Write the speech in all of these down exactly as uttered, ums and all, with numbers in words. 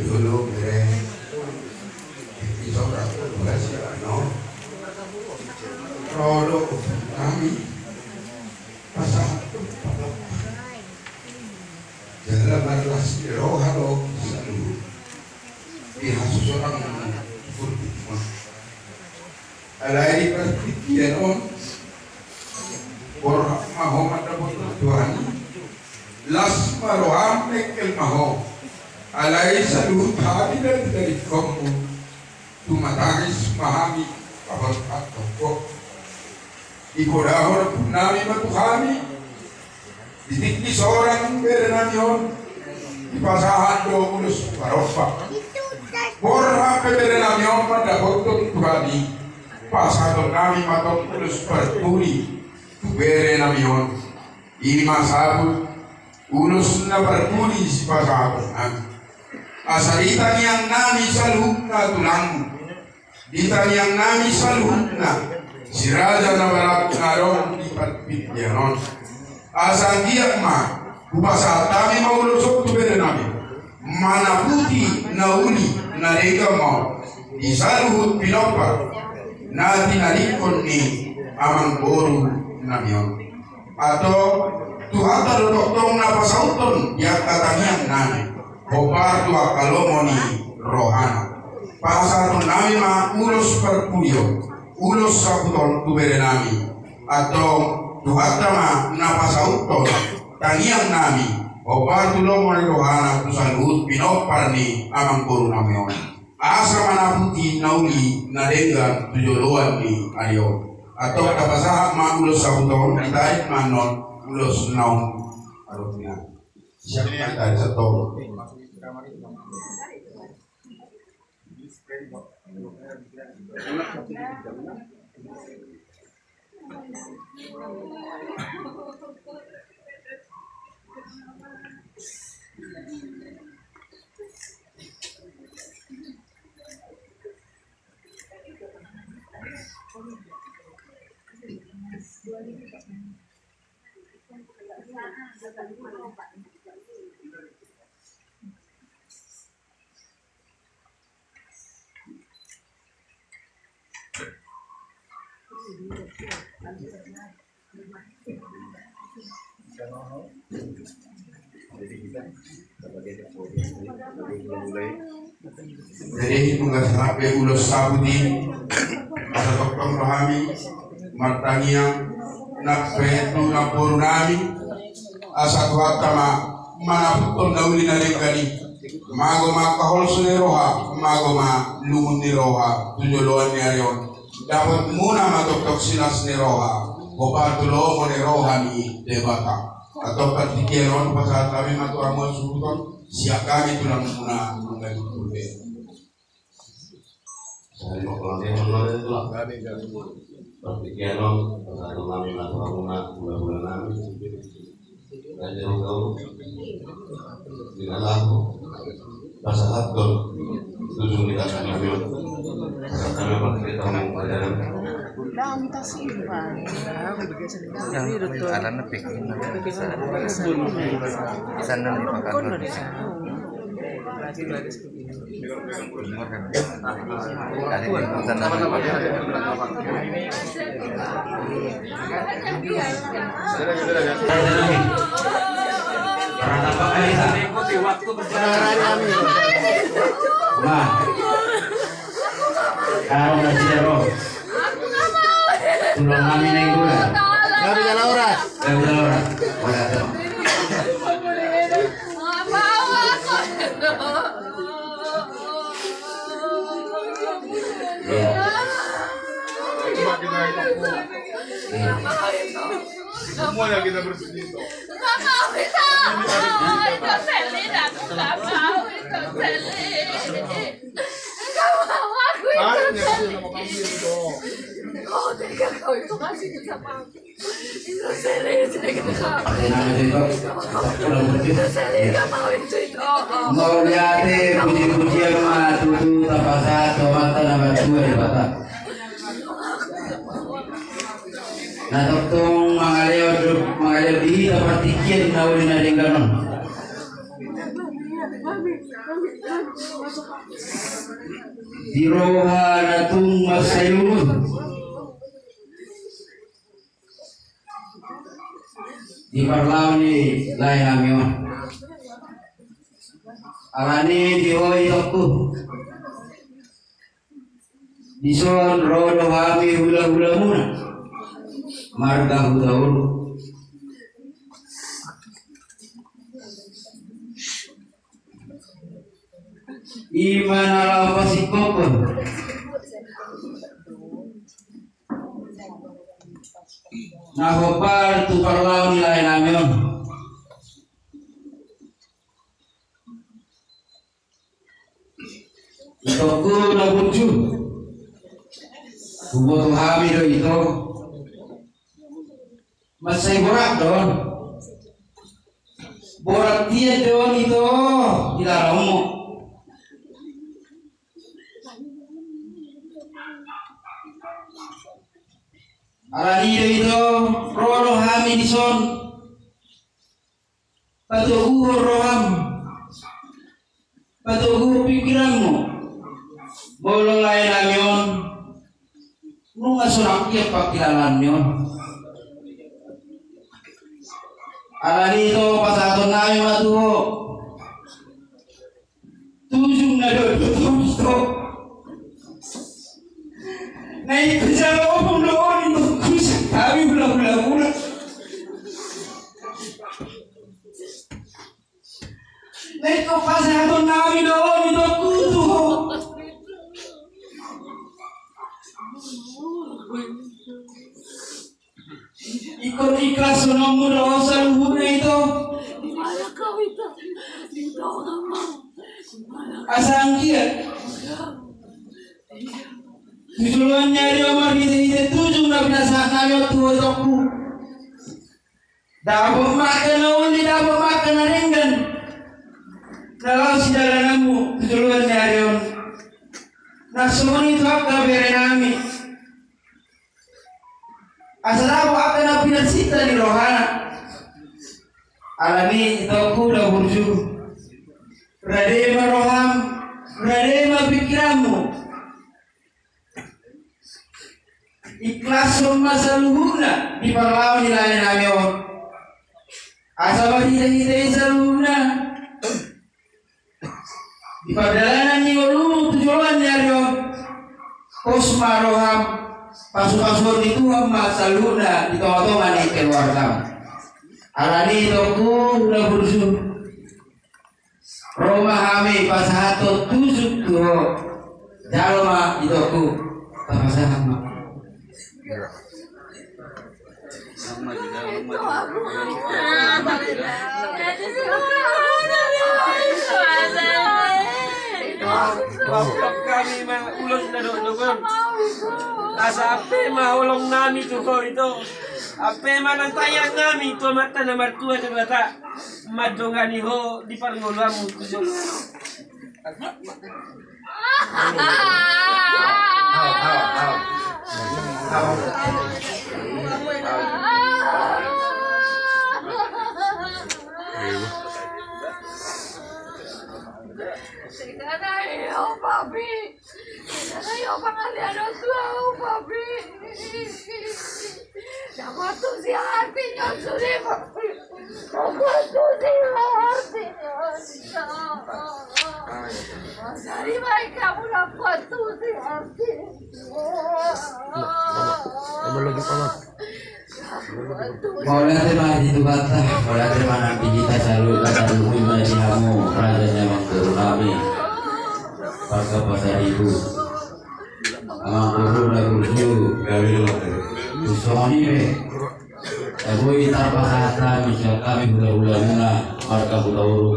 Dolo bere, di sora berhasil no. Rolo nami pasahat jala marlas ni roha do saluhut di hasusoran. Alai di partingkian on, borhat ma ho mandapothon Tuhan i. Las ma roham, dengkel ma ho. Alai saluhut hami na tinadingkonmu, tumatangis ma hami paborhathon ho. Dipodahon ompung nami ma tu hami, di tingki sorang bere nami on, dipasahat do ulos parompa. Borhat pe bere nami on mandapothon Tuhan i, pasahaton nami ma tong ulos parpudi tu bere nami on. I ma saput ulos na parpudi sipasahaton nami. Asa di tangiang nami saluhutna tulangmu, di tangiang nami saluhutna si raja na barat na adong di partingkian on. Asa anggiat ma hupasahat hami ma ulos on tu bere nami, manaputi na uli na denggan ma on di saluhut pinompar na tinadingkon ni amangboru nami on. Antong Tuhanta do tongtong na pasauthon di angka tangiang nami, hombar tu angka lomo ni rohana. Pasahaton nami ma ulos parpudi on, ulos saput on tu bere nami. Antong Tuhanta ma na pasauthon tangiang nami, hombar tu lomo ni rohana tu saluhut pinompar ni amangboru nami on. Asa manaputi na uli na denggan tu joloan ni ari on. Antong tapasahat ma ulos saput on, ditarik ma annon ulos naung adong nian. Siap ma tarik santong. Jadi nunga sahat be ulos saput i, asa tongtong do hami martangiang, nang pe tu namboru nami, asa Tuhanta ma manaputhon na uli na denggan i. Mago ma angka holso ni roha, mago ma lungun ni roha tu joloan ni ari on. Dapot muna ma tongtong silas ni roha, hombar tu lomo ni roha ni Debata. Antong partingkian on pasahat hami ma tu hamu hasuhuton, sian hami tulang muna manggaling tu be. Sari ma pulang dia, pulang dia, tulang. Partingkian on pasahat hami ma tu hamuna, hula-hula nami. Raja Rongga, di na laho pasahathon tu jumita nami on. Pasahat nami ma tu hamuna, raja nami. Daun tasimpan. Alana pik. Sana ni pakan. Nah, kalau nggak sih, Bro. Tulang nami na i, Bro. Nggak bisa, Laura. Nggak bisa, Laura. Wadah, tuh. Iya. Iya. Semuanya kita bersedih, toh. Nggak mau, Ito. Ito, Seli, aku nggak mau, Ito, Seli. Nggak mau aku, Ito, Seli. Kau tega kau itu kasih itu sama aku. Itu serius, serius. Itu serius, gak mau itu, itu. Mauliate, puji-pujian ma tutu tapasahat tu Amanta na martua Debata. Na tongtong mangalehon, mangalehon di hita partingkian na uli na denggan on. Di roha na tung mansai lungun di parlao ni lae nami on. Alani di ho itongku, dison ro do hami hulahulamuna marga Hutauruk. I ma na laho pasingkophon na hombar tu parlao ni lae nami on. Itongku na burju, huboto hami do ito. Mansai borat do on. Borat tian do on ito, di lalaonmu. Alani do ito, ro do hami dison patoguhon roham, patoguhon pingkiranmu. Molo lae nami on, nunga so rangkian pangkilalaanmi on. Alani ito pasahaton nami ma tu ho tujung na dodot on ito. Na ingkon jalo ompung do on ito, kusa hami hulahulamuna. Na ingkon pasahaton nami do on ito tu ho. Ingkon ikhlas songonmu do on saluhutna ito. Asa anggiat tu joloan ni ari on marhitehite tujung na pinasahat nami on tu ho itongku, dapot ma angka na uli, dapot ma angka na denggan na laho sidalananmu tu joloan ni ari on. Nang songon i tu angka bere nami, asa dapot angka na pinarsinta ni rohana. Alani itongku na burju, rade ma roham, rade ma pingkiranmu. Ikhlashon ma saluhutna di parlao ni lae nami on. Asa marhitehite i saluhutna di pardalanan ni ngolumu tu joloan ni ari on, pos ma roham, pasupasuon ni Tuhan ma saluhutna di tongatonga ni keluargam. Alani itongku na burju, ro ma hami pasahathon tujung tu ho. Jalo ma itongku, tapasahat ma. Hami ma ulos na dohot dongan, asa ampe ma holong nami tu ho ito. Ampe ma nang tangiang nami tu Amanta na martua Debata mandongani ho di parngoluanmu tu joloan on. Sega na i ho, Papi. Sega na i ho, pangalian on tu ahu, Papi. Dapat tu si artinya sudah, Papi. Dapat tu si artinya. Jadi baik kamu dapat tu si artinya. Mauliate ma di Tuhanta, mauliate ma nang di hita saluhutna, tarlumobi ma di hamu raja ni amangboru nami, Marga Pasaribu. Amangboru na burju, gabe do. Songon i pe, taboi tarpasahat hami sian hami hulahulamuna marga Hutauruk.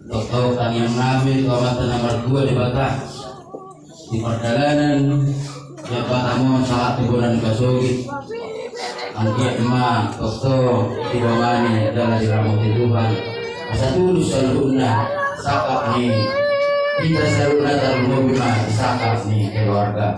Tongtong tangiang nami tu Amanta na martua Debata, di pardalanan jambatam on sahat tu bona ni pasogit, anggiat ma tongtong didongani jala diramoti Tuhan, asa tulus saluhutna sangkap ni hita saluhutna, tarlumobi ma di sangkap ni keluarga.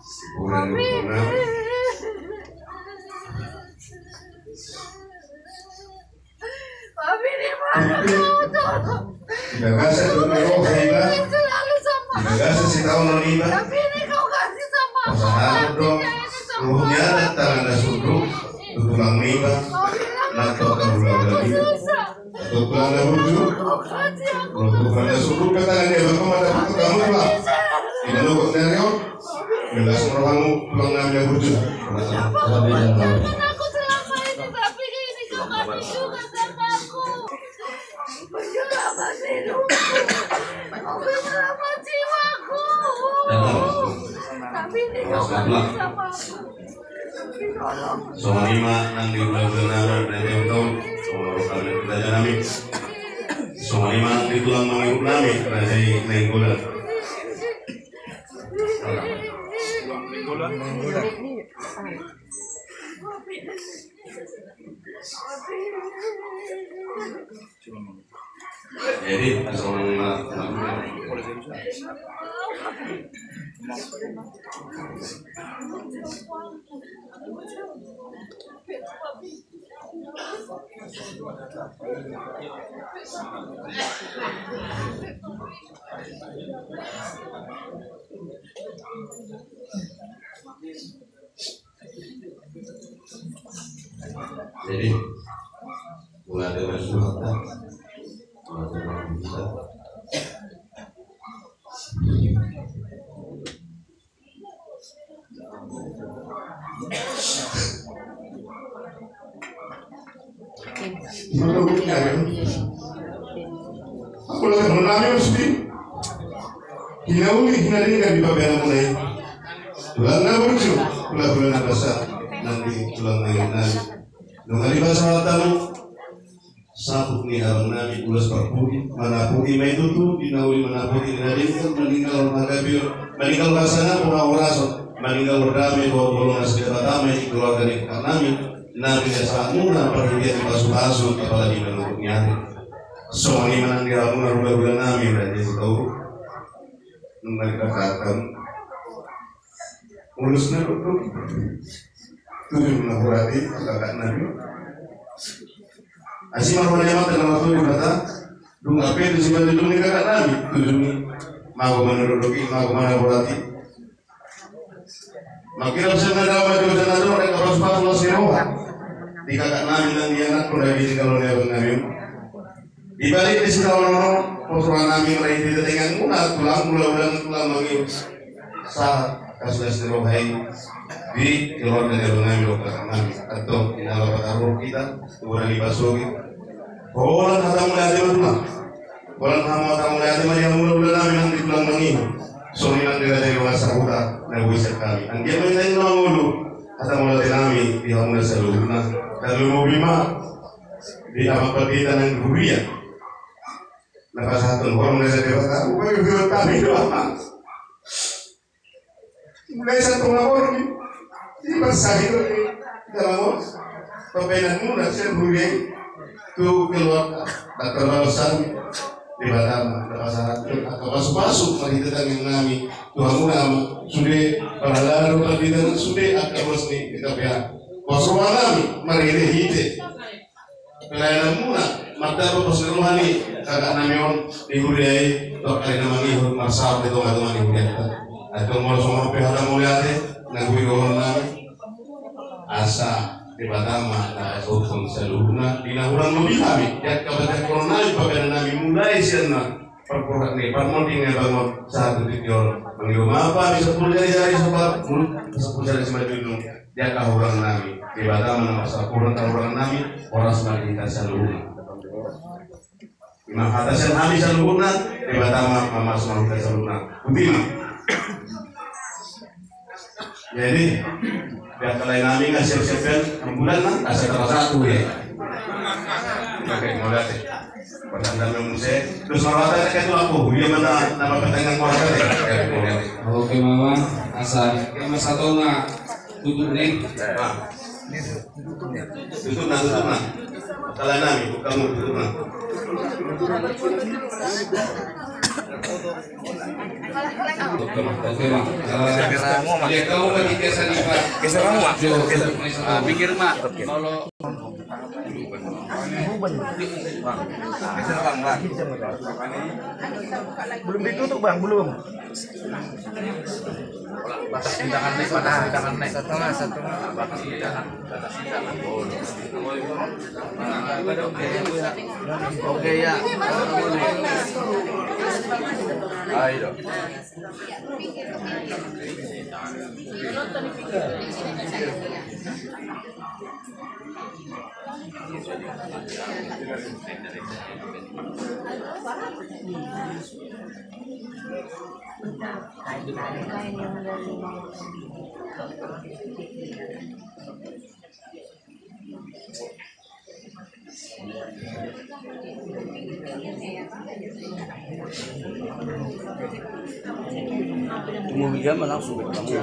Sipura ni umpuna. Di bagasan umur ni roha iba, di bagasan sitaonon iba, pasahaton do roha ni anak tangan na sundut tu tulang niba, nang tu angka hulahula niba. Tulang na burju, tulang na sundut pe tangan niba, molo mandapot hamu iba. Di bagasan ni ari on, melas ma rohamu tulang nami na burju. Songon i ma nang di hulahula nami, raja nami. Songon i ma nang di tulang mangihut nami, raja Nainggolan. Jadi, langsung ma-, ma-, Jadi, mulai dari surat, mulai dari kita. Hulahula nami on sude hinauli hinadenggan di pambahenanmuna i. Tulang na burju, hulahula na basa, nang di tulang na i nami. Nunga dipasahat hamu saput ni abang nami ulos parpudi, manapudi ma i tutu, hinauli manapudi hinadenggan, maninggal marhagabeon, maninggal marsangaphon, marhahorason, maninggal mardame dohot holong ni Debata ma i di keluarga ni kakak nami. Nami na sahat muna parhitean ni pasupasu apalagi manurut ni ari. Songon i ma nang di hamuna hulahula nami, raja Sitauruk. Nunga dipasahat hamu ulos na dohot tujolo na hurang i tu kakak nami. Asi ma roha ni amanta na martua Debata. Dung hape tu simanjujung ni kakak nami, tujolo i. Mago ma na dohot i, mago ma na hurang i. Mangkirap sian na dao, mangkirap sian na dao, rek apas pas ulos ni roha di kakak nami nang di anakkon na di tinggal on, abang nami. Di balik ni sitaonon on, pos roha nami marhite tangiangmuna, tulang, hulahula, tulang mangihut, sahat angka silas ni roha i di keluarga ni abang nami dohot kakak nami. Antong, inna la pataruhon hita tu bona ni pasogit. Holan hata mauliate ma tulang. Holan hamu hata mauliate ma di hamu hulahula nami nang di tulang mangihut. Songon i nang di raja ni dongan sahuta na boi sian hami. Anggiat ma i na mangolu hata mauliate nami di hamuna saluhutna. Tarlumobi ma di amang pandita nang di huria na pasahathon horong na sadia hata. Upa i hurang hami do amang. Mulai sian tonga borngin, di parsahit ni dalangon pambahenanmuna sian huria i tu keluarga, dang tarbalos hami. Debata ma na pasahat angka pasupasu marhite tangiang nami tu hamuna amang, sude parhalado pandita nang sude angka bos ni P K P A. Pos roha nami marhitehite pelayananmuna, mardapot pos ni roha ni kakak nami on di huria i, tu angka na mangihut marsaor di tongatonga ni hurianta. Antong molo songon on pe hata mauliate na boi dohonon nami, asa Debata ma na pasahathon saluhutna di na hurang lobi hami di angka pajangkonon nami, pambahenan nami mulai sian na parpurhat ni parmonding ni abang on sahat tu tingki on. Mangido maaf hami sampulu jari-jari, sampulu jari simanjujung. Di angka hurang nami, Debata ma na marsampurna hurang nami, horas ma di hita saluhutna. I ma hata sian hami saluhutna, Debata ma na marsampurna hita saluhutna. Botima. Jadi, biar kalian nami ngasih siapkan ambulan lah, kasih terasa aku ya. Oke, mau lihat ya. Pertanda muse. Terus marwata ke tulang aku, dia mana nama pertanyaan keluarga ya? Oke, Mama, asa, Mama satu nggak tutup nih. Nah. Tutup nah, tutup nah. Kalau nami, bukan mau tutup nah. Oke, Bang. Oke, Bang. Eh, ya, kau berarti biasa di, Pak. Geser kamu, Pak. Jo, geser. Ah, pinggir, Pak. Kalau Bang, geser, Bang, Bang. Belum ditutup, Bang, belum. Batas pindangan nih, batas pindangan nih. Setengah, setengah. Batas pindangan, batas pindangan. Oke, ya. Ayo. Kemudian langsung ketemu.